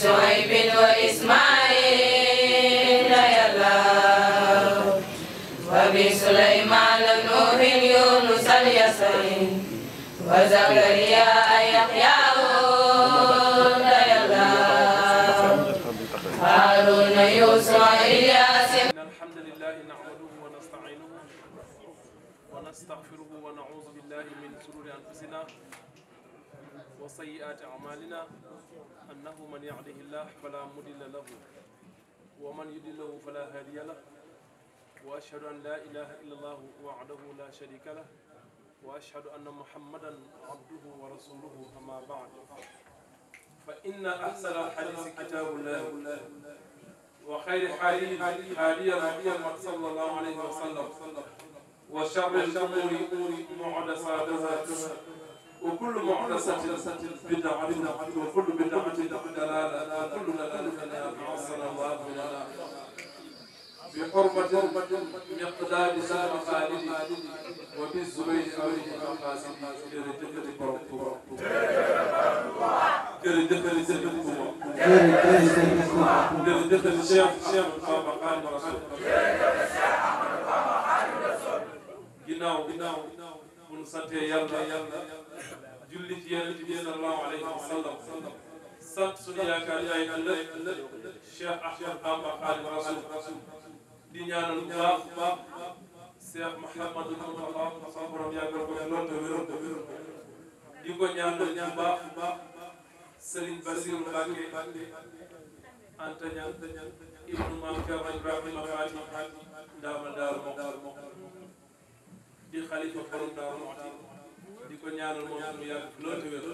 شعيب وإسماعيل يا الله وبسليمان نوح يونس اليسين وزكريا يحيى يا الله هارون يوسف إلياس. الحمد لله نحمده ونستعينه ونستغفره ونعوذ بالله من شرور أنفسنا وسيئات أعمالنا أنه من يهده الله فلا مضل له ومن يضلل فلا هادي له وأشهد أن لا إله إلا الله وحده لا شريك له وأشهد أن محمدا عبده ورسوله أما بعد فإن أحسن الحديث كتاب الله وخير حديث هدي محمد صلى الله عليه وسلم وشر الأمور محدثاتها وكل محدثة بدعة وكل بدعة ضلالة وكل ضلالة عصنا الله لنا بحرمة مقدار سبع خالد وبالزبير أولي المقاصد لرجل بركوة لرجل الشيخ مقام رسول ginnaaw bu nu santee yàlla julli ci yonent bi sallallahu alayhi wa sallam sant sunu yaakaar yaay ëllëg Cheikh Ahmad Bamba Xaadimu Rasuul di ñaanal bu baax Cheikh Mouhamadou Moustapha sama borom yàggal ko lool te wér di ko ñaanal bu baax Serigne Bassirou Mbacké Anta Ñaŋ ibnu Maam Cerno Ibrahima Faati ndaamal Daaru Muxti di xalifa borom Daaru Muxti di ko ñaanal moom mu yàgg lool te wér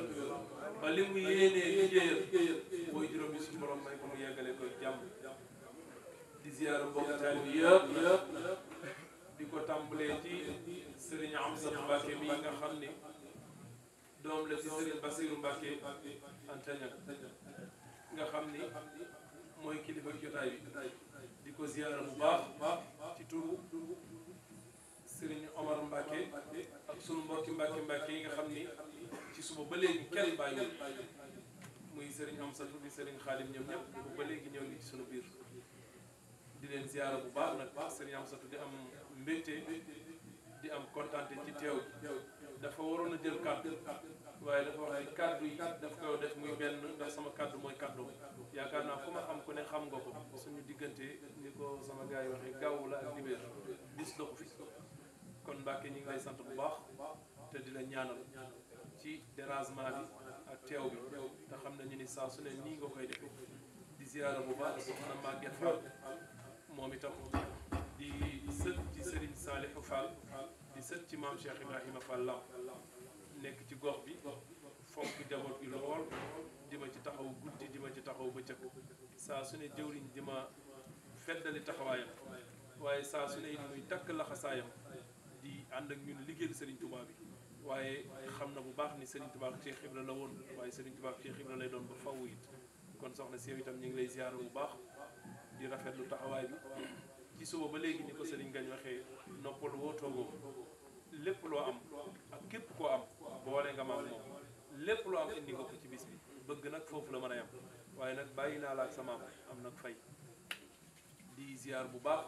ba li mu yéenee liggéeyal mooy juróom bi suñu borom may ko mu yeggale ko jàmm di ziyaara mbokk taalibe yëpp di ko tàmbalee ci Serigne Amsatu Mbacké mi nga xam ni doom la ci Serigne Bassirou Mbacké Anta Ñaŋ nga xam ni mooy kilifa jotaay bi di ko ziyaara bu baax ci turu Serigne Omar Mbacké ak sunu mbokki Mbacké yi nga xam ni ci suba ba léegi kenn bàyyiwul muy Serigne Amsatu di Serigne Khadim ñoom ñëpp ba léegi ñëw ngi ci sunu biir di leen ziyaara bu baax nag Serigne Amsatu di am mbégte di am kontaante ci teew dafa waroon a jël kàddu waaye dafa wax ni kàddu yi daf koy def muy benn ndax sama kàddu mooy kàddu yaakaar naa fu ma xam ku ne xam nga ko suñu diggante ni ko sama gars yi waxee gaaw la ak dibéer bis doxu fi kon Mbacké ñu ngi lay sant bu baax te di la ñaanal ci dérangement bi ak teew bi te xam nañu ni saa su ne nii nga koy defee di ziyaara bu baax soxna Maguette Fall moom itam di sët ci Serigne Salihou Fall di sët ci maam Cheikh Ibrahima Fall Lamp nekk ci gox bi fonk jaboot bi lool di ma ci taxaw guddi di ma ci taxaw bëccëg saa su ne jëwriñ di ma feddali taxawaayam waaye saa su ne it muy takk laxasaayam di ànd ak ñun liggéeyal Serigne Touba bi waaye xam na bu baax ni Serigne Touba ak Cheikh Ibra la woon waaye Serigne Touba ak Cheikh Ibra lay doon ba faw it kon soxna si yow itam ñu ngi lay ziyaara bu baax di rafetlu taxawaay bi ci suba ba léegi ni ko Serigne Gagne waxee noppal woo toogoo lépp loo am ak képp koo am boole nga ma moom lépp loo am indi nga ko ci bis bi bëgg nag foofu la mën a yam waaye nag bàyyi naa la ak sa maam am nag fay di ziyaar bu baax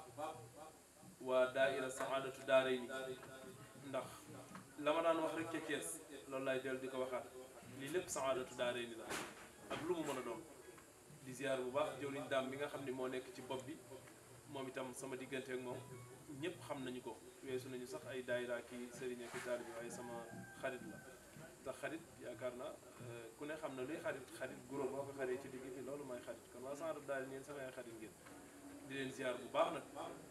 waa daaira saadatu daaray ni ndax la ma daan wax rek ca Thiès loolu laay dellu di ko waxaat lii lépp saadatu daaray ni la ak lu mu mën a doon di ziyaar bu baax jëwriñ daam bi nga xam ne moo nekk ci bopp bi moom itam sama diggante ak moom ñëpp xam nañu ko weesu nañu sax ay daayira ki sëriñ ak taalibe bi waaye sama xarit la te xarit yaakaar naa ku ne xam na luy xarit guro boo ko xaree ci digg bi loolu mooy xarit kon waa saadatu daaray ngeen sama ay xarit ngeen di leen ziar bu baax nag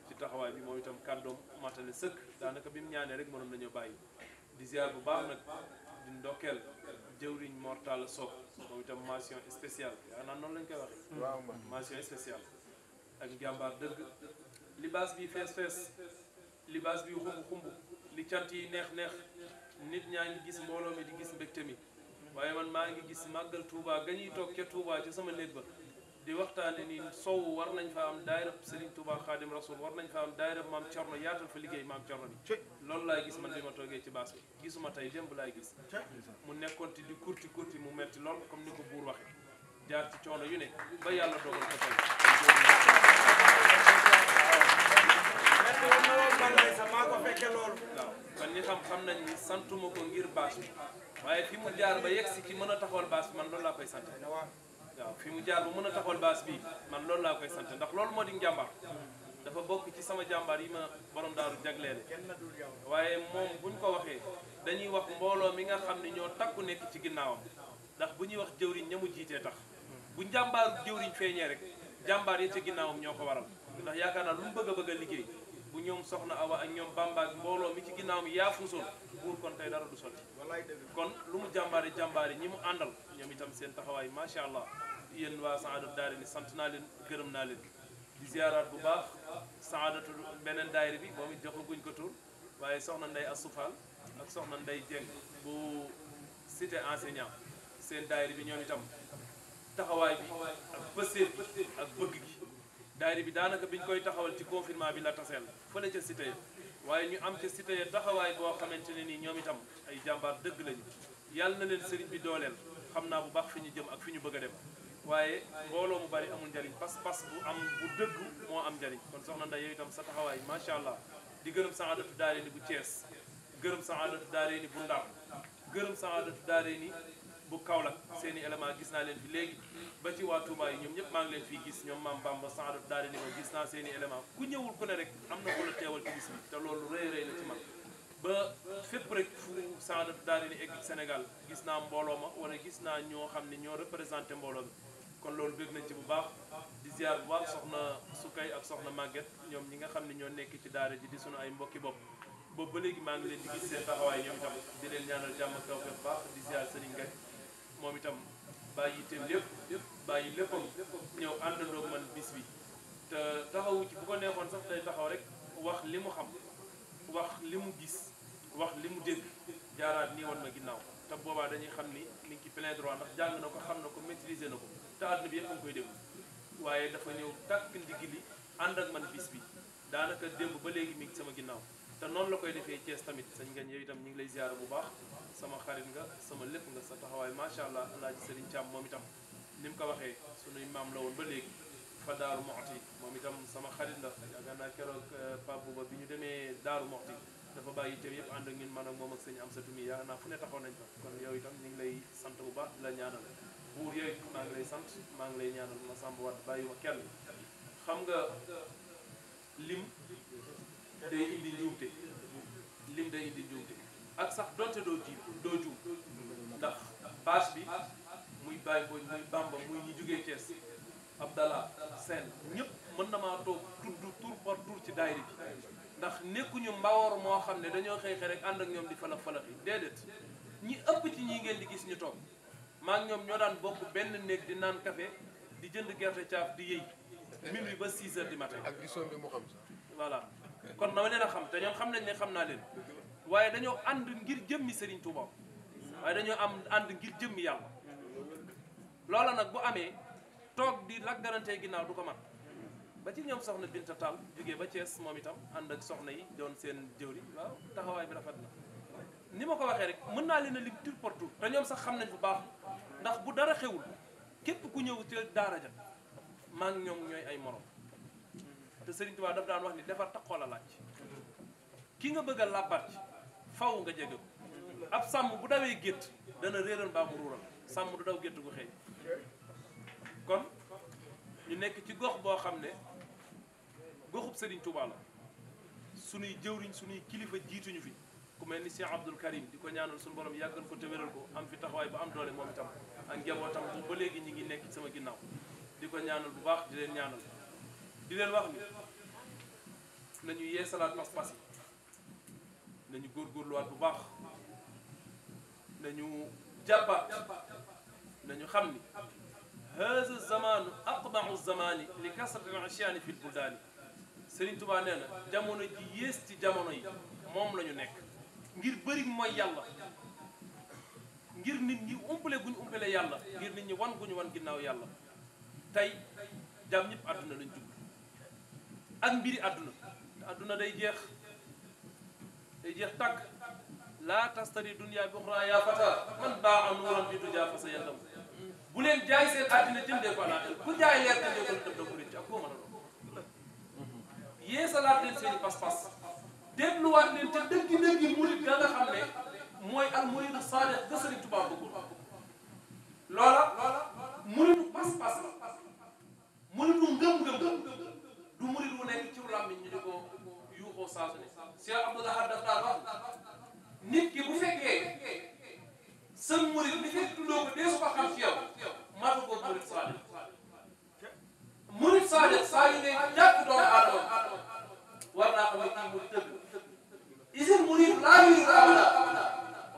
ci taxawaay bi moom itam kàddoom matale sëkk daanaka bi mu ñaanee rek mënoon nañoo bàyyi di ziar bu baax nag di ndokkeel jëwriñ Mortala Sock moom itam mention spéciale yaa naan noonu lañ koy waxee mention spéciale ak njàmbaar dëgg libaas bi fees libaas bi xumb li cant yi neex nit ñaa ngi gis mbooloo mi di gis mbégte mi waaye man maa ngi gis màggal Touba ga ñuy toog ca Touba ca sama néeg ba di waxtaane ni sow war nañ fa am daayira Serigne Touba Khadim Rasoul war nañ fa am daayira maam Thierno yaatal fa liggéey maam Thierno bi loolu laay gis man bi ma toogee ci baas bi gisuma tey démb laay gis mu nekkoon ti di kurti mu metti lool comme ni ko buur waxe jaar ci coono yu ne ba yàlla dogal ko tey waaw kon ñi xam nañ ni santuma ko ngir bâche bi waaye fi mu jaar ba yegg si ci mën a taxawal bâche bi man loolu laa koy sant waaw fi mu jaar ba mën a taxawal bâche bi man loolu laa koy sant ndax loolu moo di njàmbaar dafa bokk ci sama jàmbaar yi ma borom daaru jagleele waaye moom buñ ko waxee dañuy wax mbooloo mi nga xam ne ñoo takku nekk ci ginnaawam ndax bu ñuy wax jëwriñ ñamu jiitee tax bu njàmbaaru jëwriñ feeñee rek jàmbaar yi ca ginnaawam ñoo ko waral ndax yaakaar naa lu mu bëgg a liggéey bu ñoom soxna Awa ak ñoom Bamba ak mbooloo mi ci ginnaawam yaa fuusoon buur kon tey dara du sotti kon lu mu jàmbaari ñi mu àndal ñoom itam seen taxawaay macha allah yéen waa Saadatu Daarayni sant naa leen gërëm naa leen di ziaraat bu baax Saadatu beneen daayira bi moom it joxaguñ ko tur waaye soxna Ndey Assoufal ak soxna Ndey Dieng bu cité enseignant seen daayira bi ñoom itam taxawaay bi ak pëseef bi ak bëgg gi daayira bi daanaka biñ koy taxawal ci confinement bi la taseel fële ca cité ya waaye ñu am ca cité ya taxawaay boo xamante ne nii ñoom itam ay jàmbaar dëgg lañu yàlla na leen sëriñ bi dooleel xam naa bu baax fi ñu jëm ak fi ñu bëgg a dem waaye mbooloo mu bari amul njariñ pas-pas bu am bu dëgg moo am njariñ kon soxna Ndeye yow itam sa taxawaay macha allah di gërëm Saadatu Daarayni bu Thiès gërëm Saadatu Daarayni bu Ndar gërëm Saadatu Daarayni bu Kaolack seeni élément gis naa leen fi léegi ba ci waa Touba yi ñoom ñëpp maa ngi leen fii gis ñoom maam Bamba Saadatu Daarayni ba gis naa seeni élément ku ñëwul ku ne rek am na ku la teewal ci bis bi te loolu rëy rëy la ci man ba fépp rek fu Saadatu Daarayni egg ci Sénégal gis naa mbooloo ma wala gis naa ñoo xam ne ñoo représenté mbooloo bi kon loolu bëgg nañ ci bu baax di ziar bu baax soxna Sukay ak soxna Maguette ñoom ñi nga xam ne ñoo nekk ci daara ji di sunu ay mbokki bopp boobu ba léegi maa ngi leen di gis seen taxawaay ñoom itam di leen ñaanal jàmm ak tawfeex baax di ziar Serigne Ngaye moom itam bàyyi itam lépp bàyyi léppam ñëw àndandoo man bis bi te taxawu ci bu ko neexoon sax day taxaw rek wax li mu xam wax li mu gis wax li mu dégg jaaraat nii woon ma ginnaaw te boobaa dañuy xam ni mi ngi ci plein droit ndax jàng na ko xam na ko maîtriser na ko te àdduna bi yëpp a ngi koy déglu waaye dafa ñëw tàkk ndigg li ànd ak man bis bi daanaka démb ba léegi mi ngi sama ginnaaw te noonu la koy defee Thiès tamit sañ ngañ yow itam ñu ngi lay ziara bu baax sama xarit nga sama lépp nga sa taxawaay macha allah alaaji Serigne Thiam moom itam ni mu ko waxee sunuy maam la woon ba léegi fa Daaru Moxti moom itam sama xarit la yaakaar naa keroog Pape Bouba bi ñu demee Daaru Moxti dafa bàyyi teew yëpp ànd ak ñun man ak moom ak sëñ Amsatu mi yaakaar naa fu ne taxaw nañ fa kon yow itam ñu ngi lay sant bu baax di la ñaanal buur yooyu maa ngi lay sant maa ngi lay ñaanal ma sàmb waat bàyyi ma kenn xam nga lim day indi njuumte lim day indi njuumte ak sax donte doo juum ndax bâche bi muy Baye Mbodj muy Bamba muy ñi jógee Thiès Abdallah Sène ñëpp mën na maa toog tudd tur par tur ci daayira bi ndax nekkuñu mbawoor moo xam ne dañoo xëy xëy rek ànd ak ñoom di falax falax yi déedéet ñi ëpp ci ñi ngeen di gis ñu toog maa ngi ñoom ñoo daan bokk benn néeg di naan café di jënd gerte caaf di yëy minuit ba 6 heures du matin ak gisoon bi mu xam sax voilà kon dama leen a xam te ñoom xam nañ ne xam naa leen waaye dañoo ànd ngir jëmmi Serigne Touba waaye dañoo ànd ngir jëmmi yàlla loola nag bu amee toog di laggarantee ginnaaw du ko mat ba ci ñoom soxna Binta Tall jógee ba Thiès moom itam ànd ak soxna yi doon seen jëwri waaw taxawaay bi rafet na ni ma ko waxee rek mën naa leen a lim tur pour tur te ñoom sax xam nañ bu baax ndax bu dara xewul képp ku ñëw ci daara ja maa ngi ñoom ñooy ay morom te Serigne Touba daf daan wax ni defar taxoo la laaj ki nga bëgg a làbbat ci faw nga jege ko ab sàmm bu dawee gétt dana réeral mbaa mu ruural sàmm du daw gétt gu xëy kon ñu nekk ci gox boo xam ne goxub Serigne Touba la sunuy jëwriñ sunuy kilifa jiituñu fi ku mel ni Cheikh Abdoul Karim di ko ñaanal suñu borom yàggal ko te wéral ko am fi taxawaay bu am doole moom itam ak njabootam bu ba léegi ñi ngi nekk ci sama ginnaaw di ko ñaanal bu baax di leen ñaanal di leen wax ni nañu yeesalaat pas-pas yi nañu góorgóorluwaat bu baax nañu jàppaat nañu xam ni haza zamanu aqbahu zamani li kasratil asyaani fil buldaani Serigne Touba nee na jamono ji yées ci jamono yi moom la ñu nekk ngir bëri mooy yàlla ngir nit ñi umpale guñu umpale yàlla ngir nit ñi wan guñu wan ginnaaw yàlla tey jàmm ñëpp àdduna lañ jublu ak mbiri àdduna te àdduna day jeex tàkk laa tastari dunya bi uxra ya fata man baa nuuran bi du jaa fa sa yandam bu leen jaay seen àddina jëndee ko àllaaxira ku jaay leer jëndee ko def da ko rëcc ak koo mën a doon yeesalaat leen seen i pas-pas dégluwaat leen te dëggi-dëggi murid ga nga xam ne mooy al muridu saadiq ga Sëriñ Tuubaa bëggul loola muridu pas-pas la muridu ngëm-ngëm du murid wu nekk ci làmmiñ ñu di ko yuuxoo saa su ne Cheikh Abdoul Ahad daf daan wax nit ki bu fekkee sa murid li fekk tuddoo ko dee su ko xam ci yow matu ko murid saadiq murid saadiq saa yu ngay jàpp doomu aadama war naa xam ne kii murid dëgg isin murid laa yuriidu abada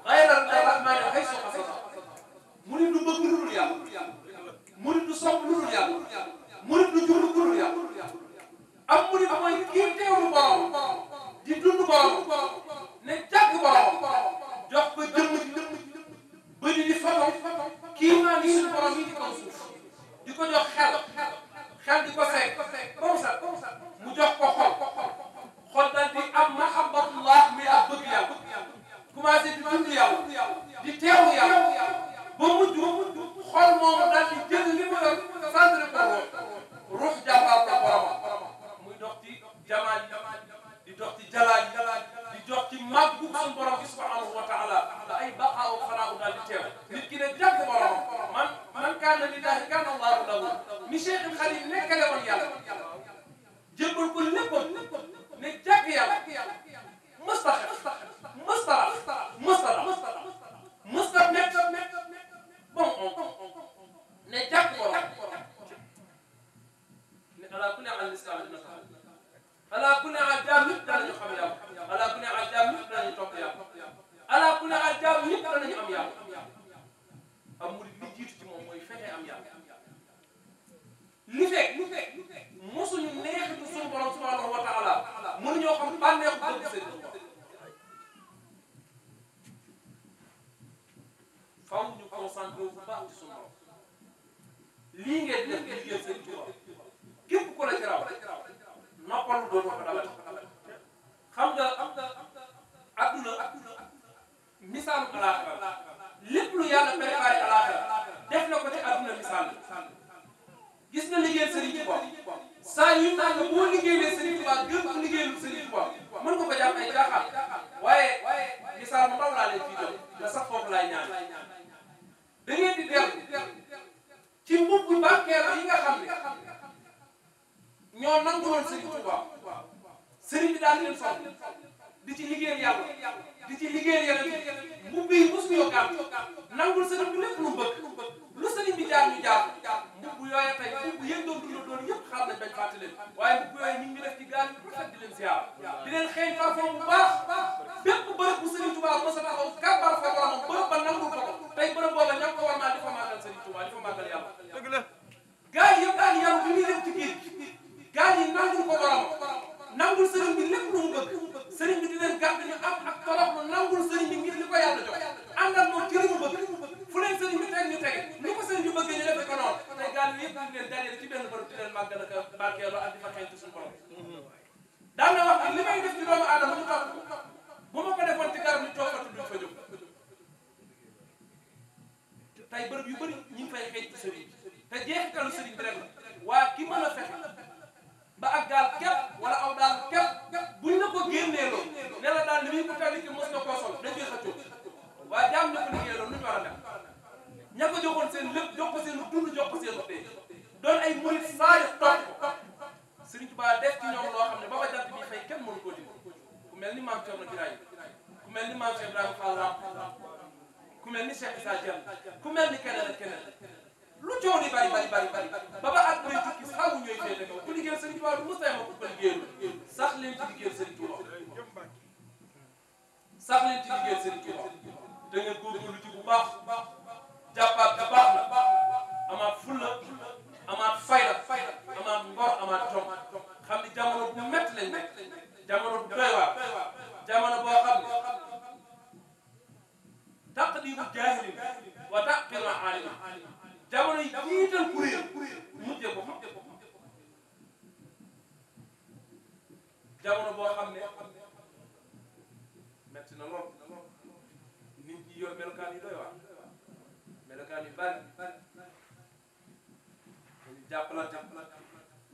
ghayra rahmaani haysu qasada murid du bëgg lu dul yàlla murid du sopp lu dul yàlla murid du jublu lu dul yàlla am murid mooy kii teewlu borom di dund borom ne jàkk borom jox ko jëmm ba di foto kii maa ngi suñu borom yi ci kaw suuf di ko jox xel di ko seeg ba mu sax mu jox ko xol daal di am mahabbatullah mi ak bëgg yàlla commencé di dund yàlla di teewu yàlla ba mujj xol moomu daal di jël li mu yor centre ko ruux jàmbaar ko boromam muy dox ci jamaal di dox ci jalaal di dox ci màggu suñu borom bi subhanahu wa taala ay baqaaw xanaaw daal di teew nit ki ne jàkk boromam man kaana lillahi kaana allahu lahu mi Cheikh Khalil nekkale woon yàlla jébbal ko léppam ne jàkk yàlla mësta nekk bon ne jàkk borom ne ala kulli al islam dina tax ala kulli al jaam yëpp danañu xam yàlla ala kulli al jaam yëpp danañu topp yàlla ala kulli al jaam yëpp danañu am yàlla am murid li jiitu ci moom mooy fexe am yàlla li fekk mosuñu neexitu suñu borom subhanahu wa taala mënuñoo xam bànneexu bëgg sëriñ faw ñu concentré bu baax ci suñu borom lii ngeen def di liggéey sëriñ Tuubaa képp ku la ci raw noppalu doon ko dalal xam nga adduna misaalu alaaxira lépp lu yàlla préparé alaaxira def na ko ci adduna misaal gis nga liggéeyal Serigne Touba saa yu naan la boo liggéeyee Serigne Touba gën ko liggéeyal Serigne Touba mën nga ko jàpp ay jaaxal waaye misaal mu ndaw laa leen fii doon da sax foofu laay ñaan da ngeen di dellu ci mbubb barkeelu yi nga xam ne ñoo nanguloon Serigne Touba Serigne bi daal di leen soxla di ci liggéeyal yàlla di ci liggéeyal yeneen mbubb yi mosu yoo gàtt nangul Serigne bi lépp lu bëgg lu Serigne bi jaar ñu jaar mbubb yooyu tey mbubb yëpp doon dund yëpp xam nañ bañ fàtte leen waaye mbubb yooyu ñu ngi def ci gaal yu rafet di leen ziar di leen xëy parfum bu baax bépp bërëb bu Serigne Touba mos a taxaw kàbbar fa boromam bërëb ba nangul ko tey bërëb booba ña ko war naa di fa màggal Serigne Touba di fa màggal yàlla dëgg la gaal yi yëpp daal yàlla bi ñuy dem ci géej gaal yi nangul ko boromam nangul Serigne bi lépp lu mu bëgg Serigne bi di leen gàtt ñu am ak torox lu nangul Serigne bi ngir li ko yàlla jox àndal moom ci li mu bëgg fu leen Serigne bi teg ñu tege ni ko Serigne bi bëggee ñu defe ko noonu tey gaal yi yëpp ñu leen dajale ci benn bërëb di leen màggal ak barkeelu ak di fa xeeñ ci suñu borom daan na wax li may def ci doomu aadama ñu topp bu ma ko defoon ci garab ñu toog fa duñ fa jóg tey bërëb yu bëri ñu ngi fay xeeñ ci Serigne te jeexitalu Serigne bi rek la waa ki mën a fexe ba ak gaal képp wala aw daal képp buñ la ko génnee loolu ne la daal li muy ko tali ki mos na koo sol dañ koy xëccoo waaye jaam ña ko liggéey loolu nu ñu war a def ña ko joxoon seen lépp jox ko seen dund jox ko seen tey doon ay murid saadix topp ko Serigne Touba def ci ñoom loo xam ne ba ba jant bi fay kenn mënu koo dindi ku mel ni maam Thierno Birahim ku mel ni maam Cheikh Ibrahima Fall ku mel ni Cheikh Issa Diène ku mel ni keneen ak keneen lu coow li bari ba at bay tukki faaw ñooy féete kaw ku liggéeyal Serigne Touba du mos a yem ak ku ko liggéeyal sax leen ci liggéeyal Serigne Touba sax leen ci liggéeyal Serigne Touba da ngeen góorgóorlu ci bu baax jàppaat bu baax la amaat fulla amaat fayda amaat ngor amaat jom xam ni jamono bu métti lañ nekk jamono bu doy waar jamono boo xam ne taqdimu jaahilin wa taqiru aalim jamono yi jiital kuréel mujjee ko xam jamono boo xam ne metti na lool nit ñi yor melokaan yu doy waar melokaan yu bari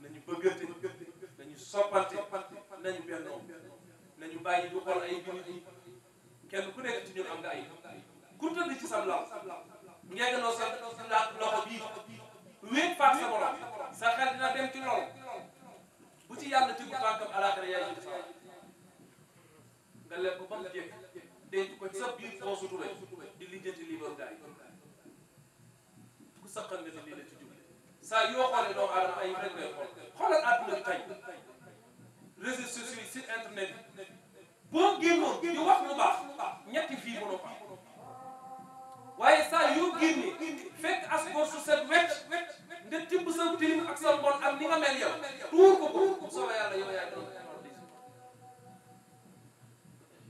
nañu bëggante nañu soppante nañu bennoo nañu bàyyi di xool ay nit kenn ku nekk ci ñun am nga ay ku tëdd ci sam lal ngegganoo sa loxo bii wéet faat sa borom sa xel dina dem ci loolu bu ci yàlla tigu tànkam alaakara yaay ci nga lekk ko ba mu jekk denc ko ci sa biir poosu tubéy di lijjanti lii doon gaay ku saqal nga lii la ci jublu saa yoo xoolee doomu aadama ay rek ngay xool xoolal àdduna bi tey réseaux sociaux yi site internet bi boo génnoon di wax lu baax ñetti fii mënoo fa waaye saa yoo génnee fekk as góor su set wecc nga tibb sa tilim ak sa mbon ak ni nga mel yow tuur ko bu soobee yàlla yow yaa doon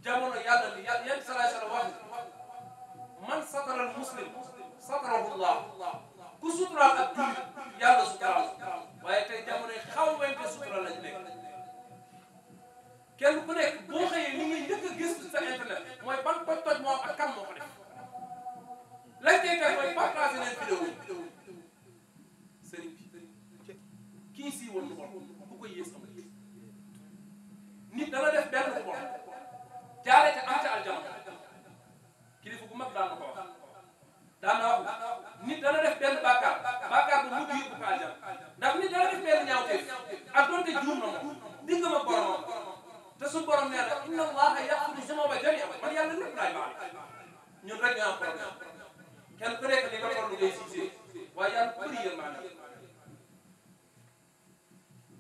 jamono yàlla li yàlla yéen salaay salaam wax man sataral muslim satarahu llah ku suturaal ak jullit yàlla suturaal waaye tey jamono yi xaw wente suturaal lañ nekk kenn ku nekk boo xëyee li ngay njëkk a gis sa internet mooy ban toj moo ak kan moo ko def lañ tey tey mooy partagé leen vidéo sëriñ bi kii sii woon lu bon ku koy yées amul nit dana def benn lu bon jaaree te am ca aljana kilifa bu mag daan na ko wax daan na wax nit dana def benn bàkkaar bu mujj yóbbu ko aljana ndax nit dana def benn ñaawteef ak doonte juum na moom digg ma boromam te suñu borom nee na inna allaha yaxfiru zunuba jamii'an man yàlla lépp laay baal ñun rek nga am problème kenn ku nekk li nga toll ngay siisee waaye yàlla bëri yërmande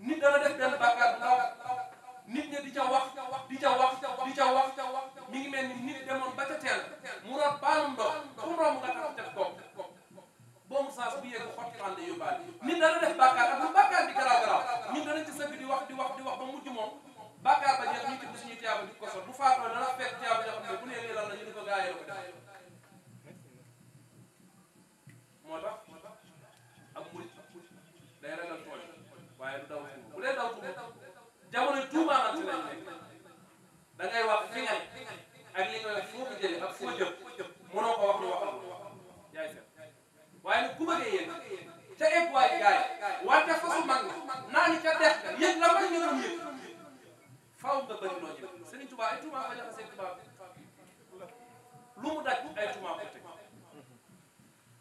nit dana def benn bàkkaar bu ndaw nit ñi di ca wax mi ngi mel ni nit demoon ba ca teel mu root baanum ndox fu mu romb nga tax teg bopp boobu saas bu yegg xotti ànd yóbbaale nit dana def bàkkaar ak lu bàkkaar bi garaaw ñun danañ ci sëgg di wax ba mujj moom bàkkaar ba jeex ñu ci suñuy tiyaaba di ko sol bu faatoo dana fekk tiyaaba yoo xam ne bu nee lii lan la ñu di ko gaayee ko def moo tax ak murit day ragal tooñ waaye du daw tuuma bu dee daw tuuma jamono tuumaanante lañ nekk da ngay wax fi nga ak li nga wax foo ko jëlee ak foo jëm mënoo ko wax ñu waxal yaay seet waaye nag ku bëggee yéen ca ébwaay gaay wante fa su mag naa ni ca dex ka yëg la may ñëroon yëg faaw nga bëri loo jëm Sëriñ Tuubaa ay tuuma ko jaxasee tubaab lu mu daj ay tuuma ko teg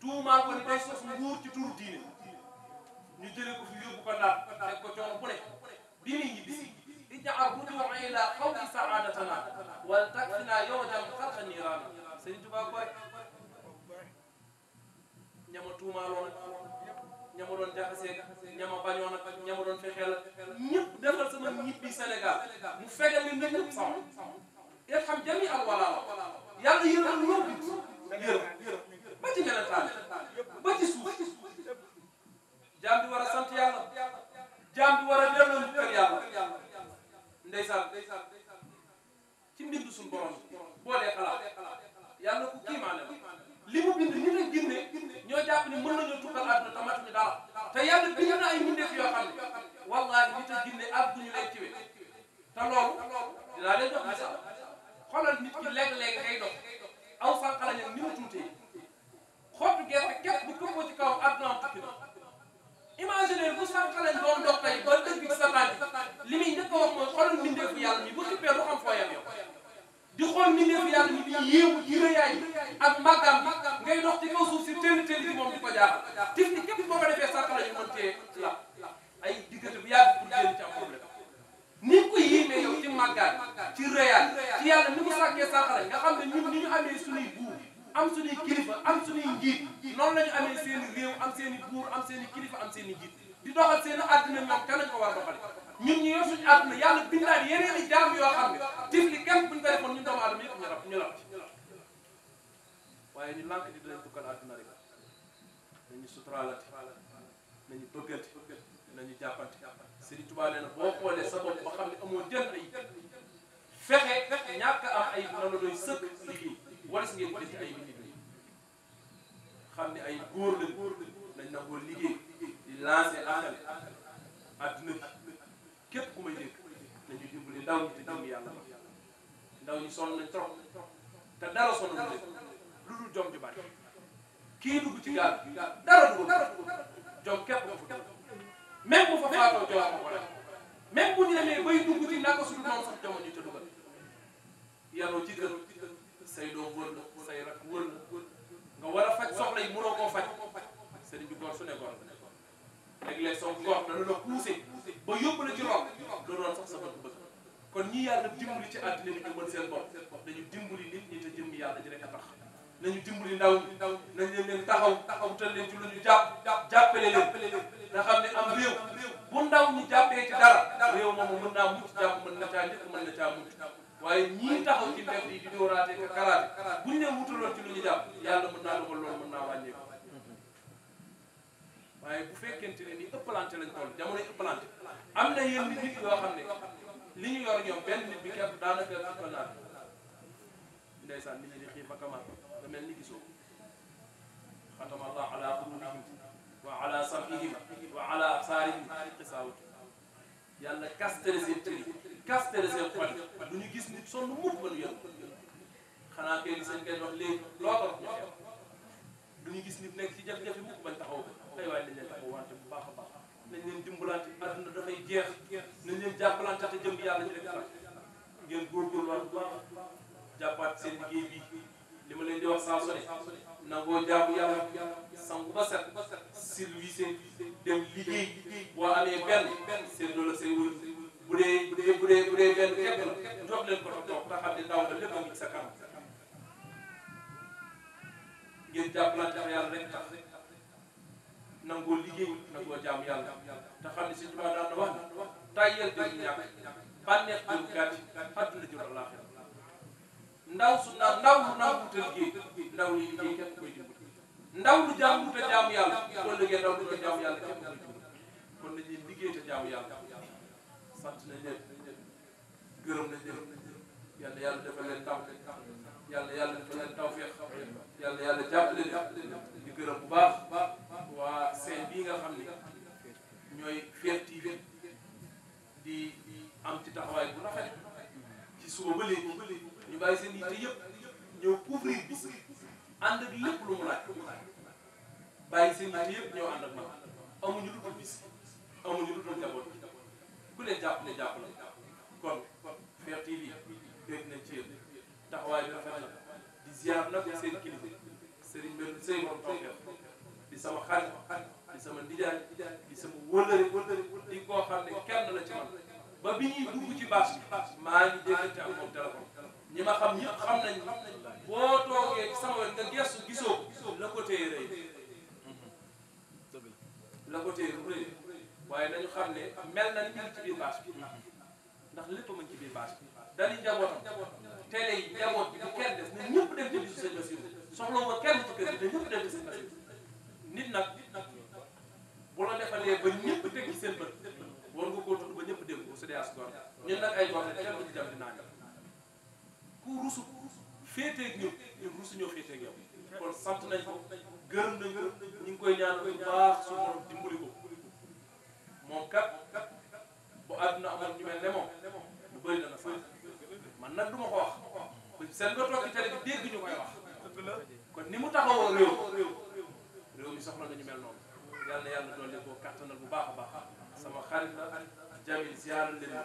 tuuma ko ni day sos nguur ci turu diine ñu jëlee ko fi yóbbu ko ndaat teg ko coono bu ne bi muy ñibbi ij'al rujuu'a ilaa qawli sa'aadatana wal takfinaa yawman xalqa niiraana Sëriñ Tuubaa ko rek ñama tuumaaloon ak ñama doon jaxasee ñama bañoon ak ñama doon fexeel ak ñëpp defal sama ñibbi Sénégal mu fegal leen ñëpp sama irham jami al walaa yàlla yërëm ñëpp yërëm ba ci melentaan ba ci suuf jaam bi war a sant yàlla jaam bi war a delloo kër yàlla ndeysaan ci mbindu suñu borom boo dee xalaat yàlla ku kiimaane la li mu bind nit ak ginne ñoo jàpp ni mën nañoo tukkal àdduna tamatuñu dara te yàlla bind na ay mbindeef yoo xam ne wallaahi nit ak ginne àdduñu leen ci we te loolu dinaa leen jox misaal xoolal nit ki léeg-léeg ngay dox aw sànqalañam ni mu tuutee xottu gerte képp bu këppoo ci kawam àddunaam tukki na imaginer bu sànqalañ doon dox tey ba dëgg ci sa tànk li muy njëkk a wax mooy xoolal mbindeefu yàlla mi bu xippee lu xam foo yem yow di xool mbindeefu yàlla mi di yéemu ci rëyaay ak màggam bi ngay dox ci kaw suuf si teel ci moom di ko jaaxal tif ni képp boo ko defee sànqalañ mën cee la ay diggante bu yàgg pour génn ci am problème ni ko yéemee yow ci màggaay ci rëyaay ci yàlla ni mu sàkkee sànqalañ nga xam ne ñun ni ñu amee suñuy buur am suñuy kilifa am suñuy njiit noonu la ñu amee seen i réew am seen i buur am seen i kilifa am seen i njiit di doxal seen i àdduna ñoom kenn lañ ko war a doxale ñun ñu yor suñu àdduna yàlla bindaat yeneen i jaam yoo xam ne tifli kenn buñ ko defoon ñun doomu aadama yëpp ñu rab ci waaye ñu lànk di dinañ tukkal àdduna rek nañu suturaalati nañu bëggante nañu jàppante Sëriñ Tuubaa nee na boo xoolee sa bopp ba xam ne amoo jën ay fexe ñàkk am ay na la doy sëkk liggéey wala si ngeen jënd ay liggéey xam ne ay góor lañ nangoo liggéey di lancer appel adduna bi képp ku may dégg nañu dimbali ndaw ñi te dimbali yàlla ba ndaw ñi sonn nañ trop te dara sonn nañ leen lu dul jom ju bari kii dugg ci gaal dara dugg jom képp nga fa dugg même bu fa faatoo jox ma ko rek même bu ñu demee bay dugg ci naka su dul noonu sax jamono ñu ca dugal yaroo ci kër say doom wër la say rak wër la nga war a faj soxla yi mënoo koo faj sëriñ bi góor su ne góor léeg-léeg soo góor dana la poussé ba yóbbu la ci lool nga doon sax sa bëgg kon ñi yàlla dimbali ci àddina bi ñu mën seen bopp dañu dimbali nit ñi te jëmmi yàlla ji rek a tax nañu dimbali ndaw ñi nañ leen taxaw tal leen ci lu ñu jàppale leen nga xam ne am réew bu ndaw ñi jàppee ci dara réew moomu mën naa mucc jàpp mën na caa njëkk mën na caa mucc waaye ñii taxaw ci mbedd yi di dóoraate ka karaate buñ leen wutaloon ci lu ñu jàpp yàlla mën naa dogal loolu mën naa wàññeeku waaye bu fekkente ne ni ëppalante lañ toll jamonoy ëppalante am na yenn nit yoo xam ne li ñu yor ñoom benn nit bi képp daanaka ko naan ndeysaan nit ñi di xiif ak amaat nga mel ni gisoo xatama allah ala qulubihim wa ala sam'ihim wa ala absaarihim xisaawatu yàlla kastere seen tëri kastere seen xol du ñu gis nit sonn mukk ba nu yor xanaa kay li seen koy wax léegi loo ko wax ñu xew du ñu gis nit nekk ci jafe-jafe mukk bañ taxaw ko ay waaye nañ leen taxaw wante bu baax a baax nañ leen dimbalante àdduna dafay jeex nañ leen jàppalante te jëm yàlla ci rek tax ngeen góorgóorluwaat bu baax jàppaat seen liggéey bi li ma leen di wax saa su ne nangoo jaamu yàlla sangu ba set service dem liggéey boo amee benn seen loola say wër bu dee benn képp la jox leen ko toog te xam ne ndaw la lépp a ngi ci sa kanam ngeen jàppalante te yàlla rek tax nangoo liggéey nangoo jaamu yàlla te xam ne si tubaab daan na wax ne tàyyeel jël ñàkk bànneex jël gàtt àdduna jël àllaaxira ndaw su ndaw lu nangu te liggéey ndaw li liggéey kenn koy dimbali ndaw lu jaamu te jaamu yàlla boo liggéey ndaw lu ko jaamu yàlla kenn koy dimbali kon nañuy liggéey te jaamu yàlla sant nañ leen gërëm nañ leen yàlla yàlla defal leen taw yàlla defal leen tawfeex yàlla jàppale leen di gërëm bu baax waa seen bii nga xam ni ñooy Fekh TV di am ci taxawaay bu rafet ci suba ba léegi ñu bàyyi seen yitte yëpp ñëw couvrir bis ànd ak lépp lu mu laaj bàyyi seen yitte yëpp ñëw ànd ak man amuñu lu dul bis amuñu lu dul njaboot ku leen jàpp ne jàpp la kon Fekh TV dégg nañ ci yéen taxawaay bi rafet na di ziar nag seen kilifa Serigne Mbène Seye moom Tawfekh di sama xarit di sama ndijaay di sama wëllëre di koo xam ne kenn la ci man ba bi ñuy dugg ci bâche bi maa ngi déggante ak moom téléphone ñi ma xam ñëpp xam nañ boo toogee ci sama wet nga gestu gisoo la ko téye rëy la ko téye lu rëy waaye nañu xam ne mel na ni ñu ngi ci biir bâche bi ndax lépp a mën ci biir bâche bi dañuy njabootam télé yi njaboot bi bu kenn des ne ñëpp dem ci bisu sëñ Bassirou soxla nga kenn ci kër gi te ñëpp dem ci sëñ Bassirou nit nag bu la defalee ba ñëpp teg ci seen bët war nga koo tudd ba ñëpp dégg ko su dee as gor ñun nag ay gor ne kenn du ci jam di naan ku rusu féeteeg ñun ñun rusu ñoo féeteeg yow kon sant nañ ko gërëm nañ ko ñu ngi koy ñaanal bu baax su borom dimbali ko moom kat bu àdduna amoon ñu mel ne moom lu bëri dana fa man nag du ma ko wax seen nga toog ci télé bi dégg ñu koy wax kon ni mu taxawoo réew mi soxla nañu mel noonu yàlla yàlla doole ko kattanal bu baax a baax sama xarit la Jamil ziaral leen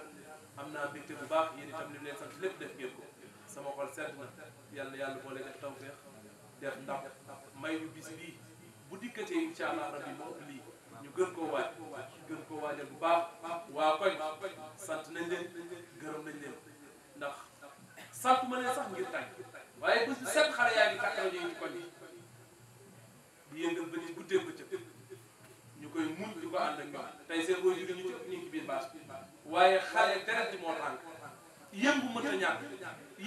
am naa mbégte bu baax yéen itam li leen sant lépp def ngeen ko sama xol sedd na yàlla boole def tawfeex def ndam may ñu bis bii bu dikkatee incha allah rabbi moo ëpp lii ñu gën koo waajal bu baax waa koñ sant nañ leen gërëm nañ leen ndax sant ma ne sax ngir tànk waaye bés bu set xale yaa ngi takkara ñoy ci koñ di yëngal ba ci guddee bëccëg ñu koy muñ di ko ànd ak ñoom tey seen booy juri ñu ci ñu ngi ci biir bâche bi waaye xale deret di moo tànk yëngu mënta ñàkk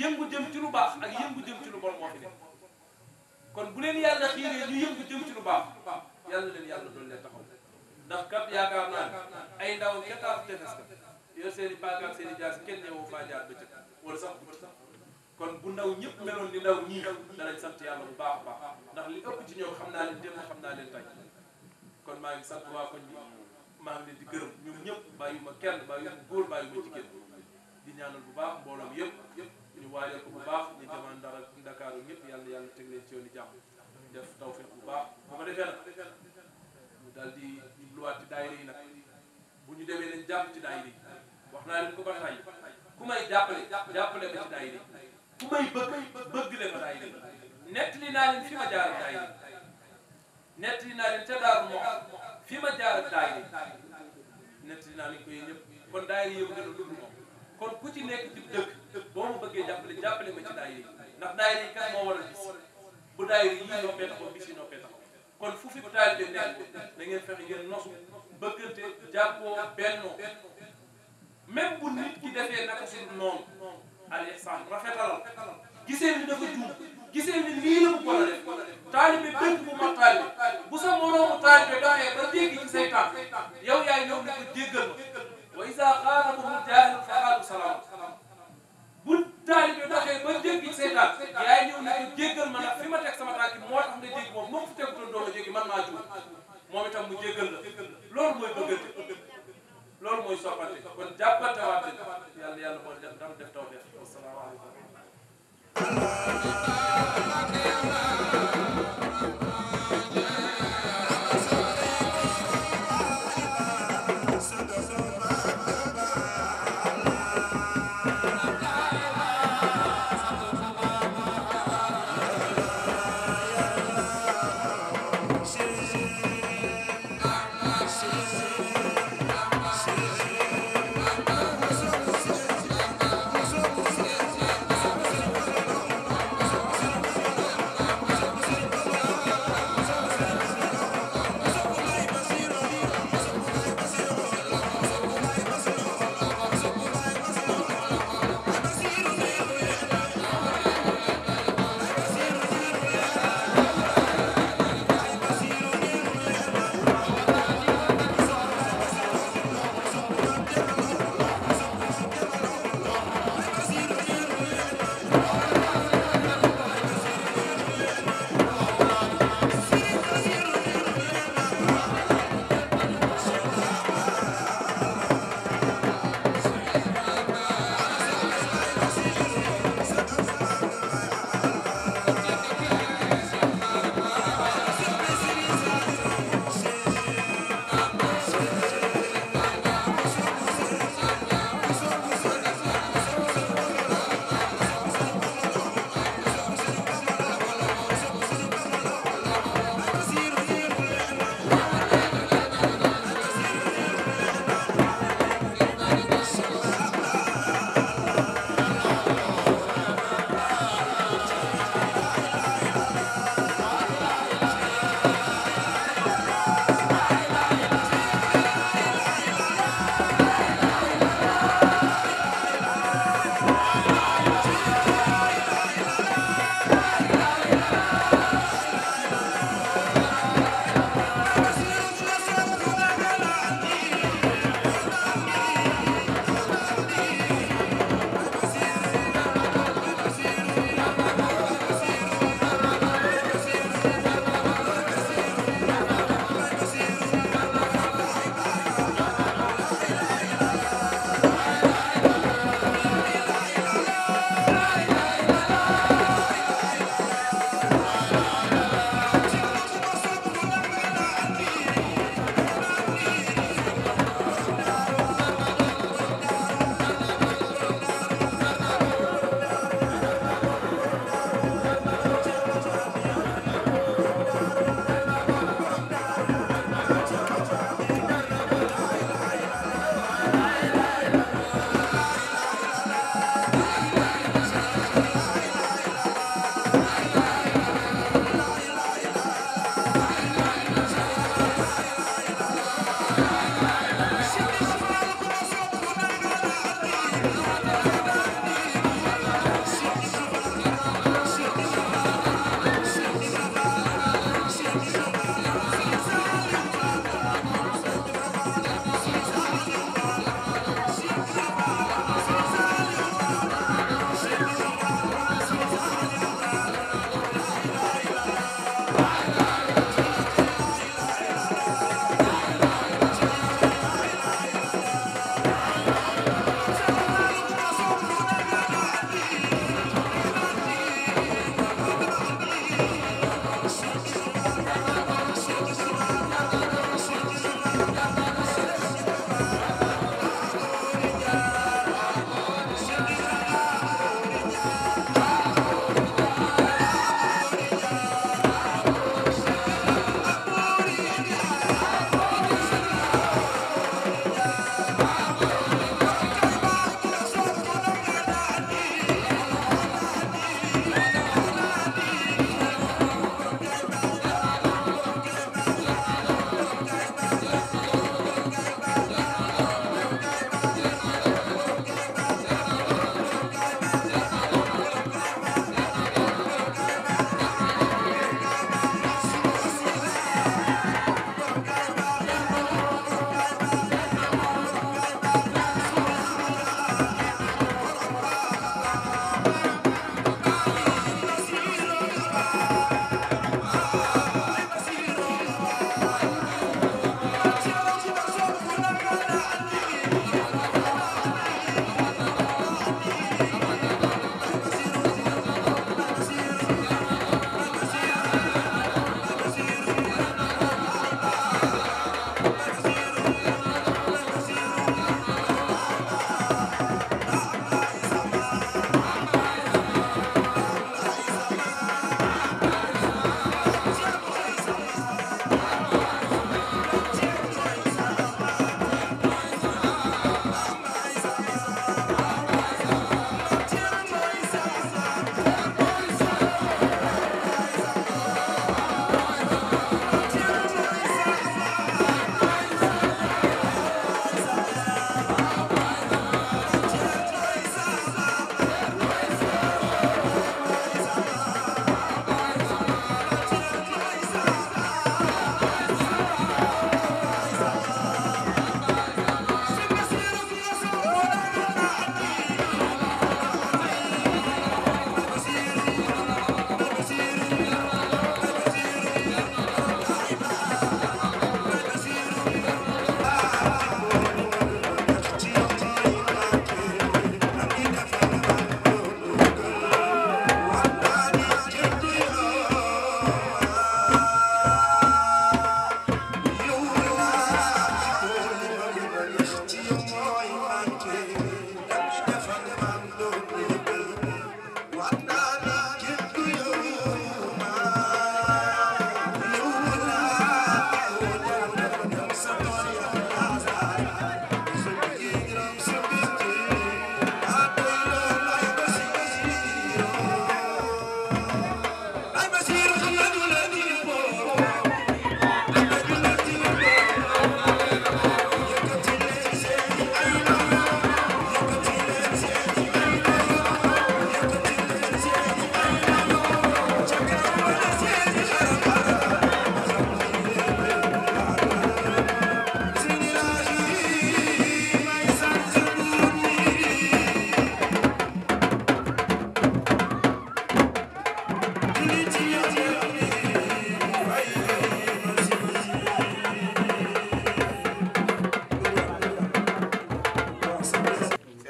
yëngu jëm ci lu baax ak yëngu jëm ci lu bon moo fi nekk kon bu leen yàlla xiiree ñu yëngu jëm ci lu baax yàlla leen yàlla doon leen taxaw ndax kat yaakaar naa ne ay ndaw ketaatu tefes ka yor seen i paakaak seen i jaas kenn ñëwoo faa jaar bëccëg wala sax guddi kon bu ndaw ñëpp meloon ni ndaw ñii danañ sant yàlla bu baax a baax ndax li ëpp ci ñoom xam naa leen démb xam naa leen tey kon maa ngi sant waa koñ bi maa ngi leen di gërëm ñoom ñëpp bàyyuma kenn bàyyuma góor bàyyuma jigéen di ñaanal bu baax mbooloom yëpp ñu waajal ko bu baax ñu demaan Ndakaaru ñëpp yàlla teg leen ci yoon i jàmm def tawfeex bu baax bu ko defee nag ñu daal di jubluwaat ci daayira yi nag bu ñu demee nañ jàpp ci daayira wax naa leen ko ba tey ku may jàppale ma ci daayira ku may bëgg le ma daayira nettali naa leen fi ma jaar ak daayira nettali naa leen ca Daaru Muxti fi ma jaar ak daayira nettali naa leen ko yéen ñëpp kon daayira yëpp gën a dund moom kon ku ci nekk ci dëkk boo ma bëggee jàppale ma ci daayira ndax daayira yi kat moo waral bis bu daayira yii noppee taxaw bis yi noppee taxaw kon fu fi taalibe nekk da ngeen fexe ngeen nosu bëggante jàppoo bennoo même bu nit ki defee naka suñu noonu al ihsan rafetalal gisee ni dafa juum gisee ni lii la mu ko def taalibe bépp bu mat taalibe bu sa moroomu taalibe doxee ba jéggi ci say tànk yow yaay ñëw ne ko jéggal ma wa isa xaalabahu jaahilun fa qaalu salaam bu taalibe doxee ba jéggi ci say tànk yaay ñëw ne ko jéggal ma nag fi ma teg sama tànk moo tax nga jéggi moom moo fi tegutoon doo ma jéggi man maa juum moom itam mu jéggal la loolu mooy bëggante loolu mooy soppante kon jàppante waate yàlla moo def taw def wasalaamaaleykum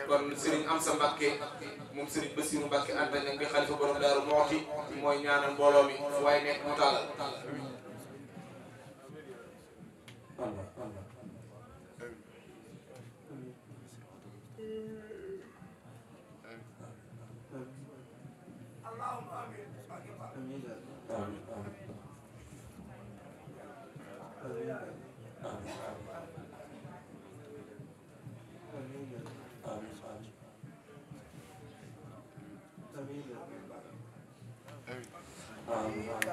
kon Serigne Amsa Mbacké moom Serigne Bassirou Mbacké ànd nañ bi xalifa borom Daaru Muxti mooy ñaanal mbooloo mi fu waay nekk mu tàllal Amin.